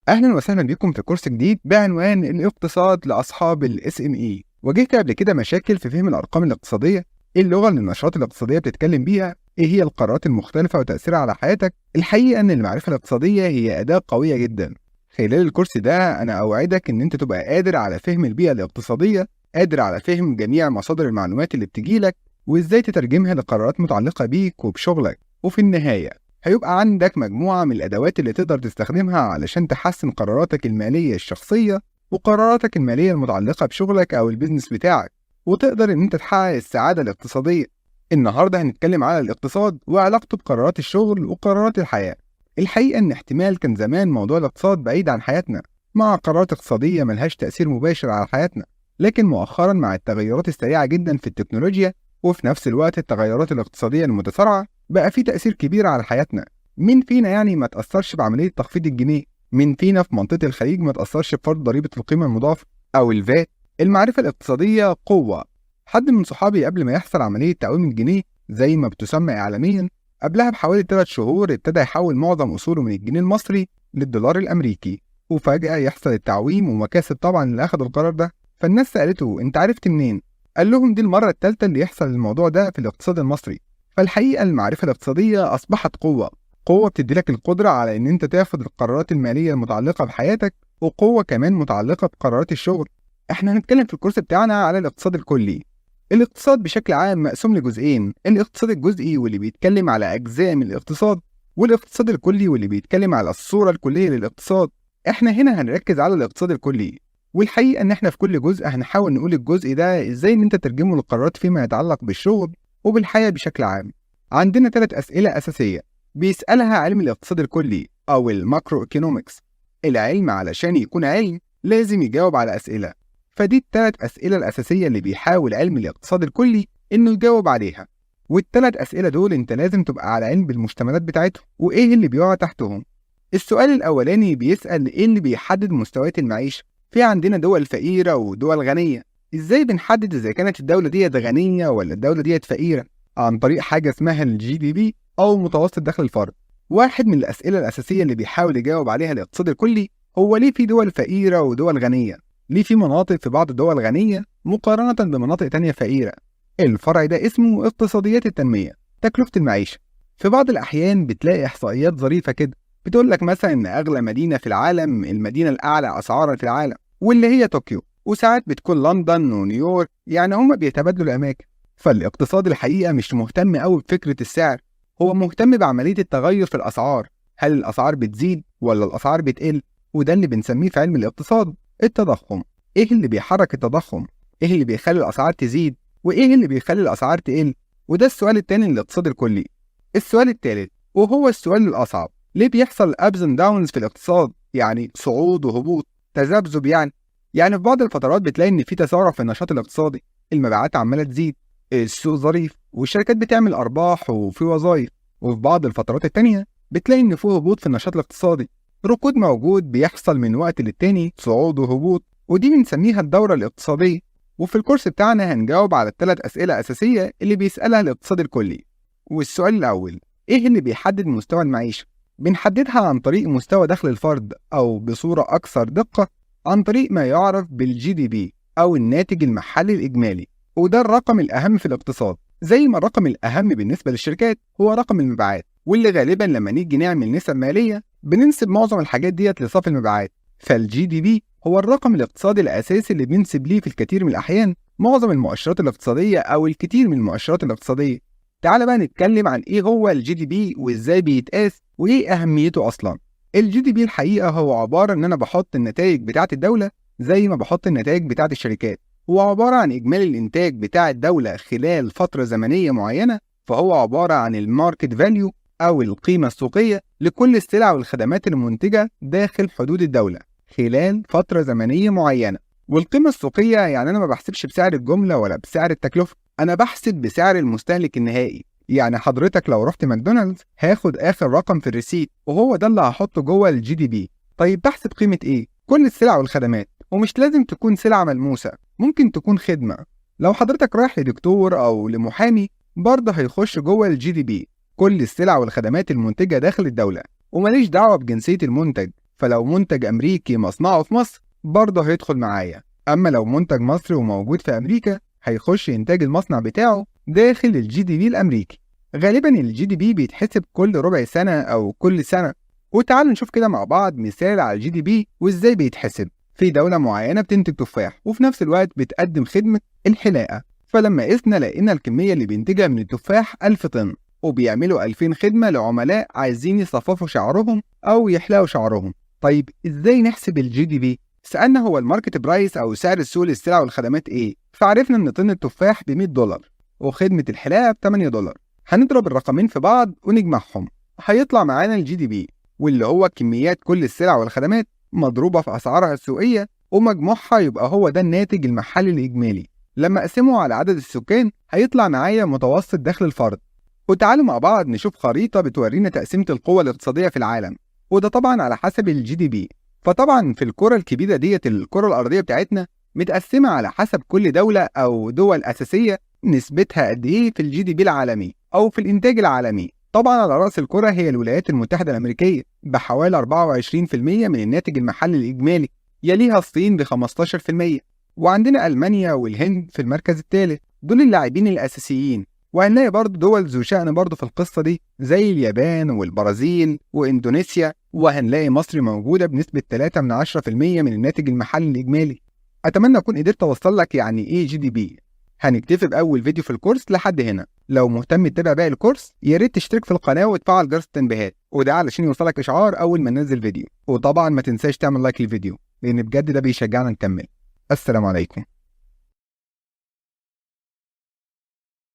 اهلا وسهلا بكم في كورس جديد بعنوان الاقتصاد لاصحاب ال SME. واجهت قبل كده مشاكل في فهم الارقام الاقتصاديه؟ ايه اللغة اللي النشرات الاقتصادية بتتكلم بيها؟ ايه هي القرارات المختلفة وتاثيرها على حياتك؟ الحقيقة ان المعرفة الاقتصادية هي اداه قوية جدا. خلال الكورس ده انا اوعدك ان انت تبقى قادر على فهم البيئة الاقتصادية، قادر على فهم جميع مصادر المعلومات اللي بتجيلك وازاي تترجمها لقرارات متعلقه بيك وبشغلك. وفي النهاية هيبقى عندك مجموعة من الأدوات اللي تقدر تستخدمها علشان تحسن قراراتك المالية الشخصية وقراراتك المالية المتعلقة بشغلك أو ال business بتاعك، وتقدر إن أنت تحقق السعادة الاقتصادية. النهاردة هنتكلم على الاقتصاد وعلاقته بقرارات الشغل وقرارات الحياة. الحقيقة إن احتمال كان زمان موضوع الاقتصاد بعيد عن حياتنا، مع قرارات اقتصادية ملهاش تأثير مباشر على حياتنا، لكن مؤخرا مع التغيرات السريعة جدا في التكنولوجيا وفي نفس الوقت التغيرات الاقتصادية المتسارعة بقى في تأثير كبير على حياتنا. مين فينا يعني ما تأثرش بعملية تخفيض الجنيه؟ مين فينا في منطقة الخليج ما تأثرش بفرض ضريبة القيمة المضافة أو الفات؟ المعرفة الاقتصادية قوة. حد من صحابي قبل ما يحصل عملية تعويم الجنيه زي ما بتسمى إعلاميا، قبلها بحوالي 3 شهور ابتدى يحول معظم أصوله من الجنيه المصري للدولار الأمريكي، وفجأة يحصل التعويم ومكاسب طبعا اللي أخد القرار ده. فالناس سألته أنت عرفت منين؟ قال لهم دي المرة الثالثة اللي يحصل الموضوع ده في الاقتصاد المصري. فالحقيقة المعرفة الاقتصادية أصبحت قوة، قوة بتدي لك القدرة على إن أنت تاخد القرارات المالية المتعلقة بحياتك، وقوة كمان متعلقة بقرارات الشغل. إحنا هنتكلم في الكورس بتاعنا على الاقتصاد الكلي. الاقتصاد بشكل عام مقسوم لجزئين، الاقتصاد الجزئي واللي بيتكلم على أجزاء من الاقتصاد، والاقتصاد الكلي واللي بيتكلم على الصورة الكلية للاقتصاد. إحنا هنا هنركز على الاقتصاد الكلي، والحقيقة إن إحنا في كل جزء هنحاول نقول الجزء ده إزاي إن أنت تترجمه للقرارات فيما يتعلق بالشغل وبالحياة بشكل عام. عندنا 3 أسئلة أساسية بيسألها علم الاقتصاد الكلي أو ال macroeconomics. العلم علشان يكون علم لازم يجاوب على أسئلة، فدي ال3 أسئلة الأساسية اللي بيحاول علم الاقتصاد الكلي إنه يجاوب عليها. وال3 أسئلة دول أنت لازم تبقى على علم بالمشتملات بتاعتهم وإيه اللي بيقع تحتهم. السؤال الأولاني بيسأل إيه اللي بيحدد مستويات المعيشة؟ في عندنا دول فقيرة ودول غنية، إزاي بنحدد إذا كانت الدولة ديت غنية ولا الدولة ديت فقيرة؟ عن طريق حاجة اسمها ال GDP أو متوسط دخل الفرد. واحد من الأسئلة الأساسية اللي بيحاول يجاوب عليها الاقتصاد الكلي هو ليه في دول فقيرة ودول غنية؟ ليه في مناطق في بعض الدول غنية مقارنة بمناطق تانية فقيرة؟ الفرع ده اسمه اقتصاديات التنمية، تكلفة المعيشة. في بعض الأحيان بتلاقي إحصائيات ظريفة كده بتقول لك مثلا إن أغلى مدينة في العالم المدينة الأعلى أسعارا في العالم واللي هي طوكيو، وساعات بتكون لندن ونيويورك، يعني هما بيتبادلوا الأماكن. فالاقتصاد الحقيقة مش مهتم أوي بفكرة السعر، هو مهتم بعملية التغير في الأسعار، هل الأسعار بتزيد ولا الأسعار بتقل؟ وده اللي بنسميه في علم الاقتصاد التضخم. إيه اللي بيحرك التضخم؟ إيه اللي بيخلي الأسعار تزيد؟ وإيه اللي بيخلي الأسعار تقل؟ وده السؤال التاني للاقتصاد الكلي. السؤال التالت وهو السؤال الأصعب، ليه بيحصل ups and downs في الاقتصاد؟ يعني صعود وهبوط، تذبذب. يعني في بعض الفترات بتلاقي إن في تسارع في النشاط الاقتصادي، المبيعات عمالة تزيد، السوق ظريف والشركات بتعمل أرباح وفي وظائف. وفي بعض الفترات التانية بتلاقي إن في هبوط في النشاط الاقتصادي، ركود موجود بيحصل من وقت للتاني، صعود وهبوط، ودي بنسميها الدورة الاقتصادية. وفي الكورس بتاعنا هنجاوب على ال3 أسئلة أساسية اللي بيسألها الاقتصاد الكلي. والسؤال الأول، إيه اللي بيحدد مستوى المعيشة؟ بنحددها عن طريق مستوى دخل الفرد، أو بصورة أكثر دقة عن طريق ما يعرف بال GDP أو الناتج المحلي الإجمالي، وده الرقم الأهم في الاقتصاد. زي ما الرقم الأهم بالنسبة للشركات هو رقم المبيعات، واللي غالبا لما نيجي نعمل نسب مالية بننسب معظم الحاجات ديت لصافي المبيعات. فال GDP هو الرقم الاقتصادي الأساسي اللي بننسب ليه في الكثير من الأحيان معظم المؤشرات الاقتصادية أو الكثير من المؤشرات الاقتصادية. تعال بقى نتكلم عن إيه هو ال GDP وإزاي بيتقاس وإيه أهميته أصلا. ال GDP الحقيقة هو عبارة إن أنا بحط النتائج بتاعة الدولة زي ما بحط النتائج بتاعة الشركات، هو عبارة عن إجمالي الإنتاج بتاع الدولة خلال فترة زمنية معينة، فهو عبارة عن ال market value أو القيمة السوقية لكل السلع والخدمات المنتجة داخل حدود الدولة خلال فترة زمنية معينة. والقيمة السوقية يعني أنا ما بحسبش بسعر الجملة ولا بسعر التكلفة، أنا بحسب بسعر المستهلك النهائي. يعني حضرتك لو رحت ماكدونالدز هاخد آخر رقم في ال receipt وهو ده اللي هحطه جوه ال GDP. طيب بحسب قيمة إيه؟ كل السلع والخدمات، ومش لازم تكون سلعة ملموسة، ممكن تكون خدمة. لو حضرتك رايح لدكتور أو لمحامي برضه هيخش جوه ال GDP، كل السلع والخدمات المنتجة داخل الدولة، وماليش دعوة بجنسية المنتج. فلو منتج أمريكي مصنعه في مصر برضه هيدخل معايا. أما لو منتج مصري وموجود في أمريكا هيخش إنتاج المصنع بتاعه داخل ال GDP الأمريكي. غالبا ال GDP بيتحسب كل ربع سنة أو كل سنة. وتعالوا نشوف كده مع بعض مثال على ال GDP وإزاي بيتحسب. في دولة معينة بتنتج تفاح وفي نفس الوقت بتقدم خدمة الحلاقة، فلما قسنا لقينا الكمية اللي بينتجها من التفاح 1000 طن، وبيعملوا 2000 خدمة لعملاء عايزين يصففوا شعرهم أو يحلقوا شعرهم. طيب إزاي نحسب ال GDP؟ سألنا هو ال market price أو سعر السوق للسلع والخدمات إيه؟ فعرفنا إن طن التفاح ب $100 وخدمة الحلاقة ب $8. هنضرب الرقمين في بعض ونجمعهم، هيطلع معانا ال GDP، واللي هو كميات كل السلع والخدمات مضروبة في أسعارها السوقية، ومجموعها يبقى هو ده الناتج المحلي الإجمالي. لما أقسمه على عدد السكان هيطلع معايا متوسط دخل الفرد. وتعالوا مع بعض نشوف خريطة بتورينا تقسيمة القوى الاقتصادية في العالم، وده طبعا على حسب ال GDP. فطبعا في الكرة الكبيرة ديت، الكرة الأرضية بتاعتنا متقسمة على حسب كل دولة أو دول أساسية نسبتها قد إيه في ال GDP العالمي أو في الإنتاج العالمي. طبعا على رأس الكرة هي الولايات المتحدة الأمريكية بحوالي 24% من الناتج المحلي الإجمالي، يليها الصين ب 15%، وعندنا ألمانيا والهند في المركز الثالث. دول اللاعبين الأساسيين. وهنلاقي برضه دول ذو شأن برضه في القصة دي زي اليابان والبرازيل وإندونيسيا، وهنلاقي مصر موجودة بنسبة 3.1% من الناتج المحلي الإجمالي. أتمنى أكون قدرت أوصل لك يعني إيه GDP. هنكتفي بأول فيديو في الكورس لحد هنا. لو مهتم تتابع باقي الكورس يا ريت تشترك في القناة وتفعل جرس التنبيهات، وده علشان يوصلك إشعار أول ما ننزل فيديو. وطبعا ما تنساش تعمل like للفيديو لأن بجد ده بيشجعنا نكمل. السلام عليكم.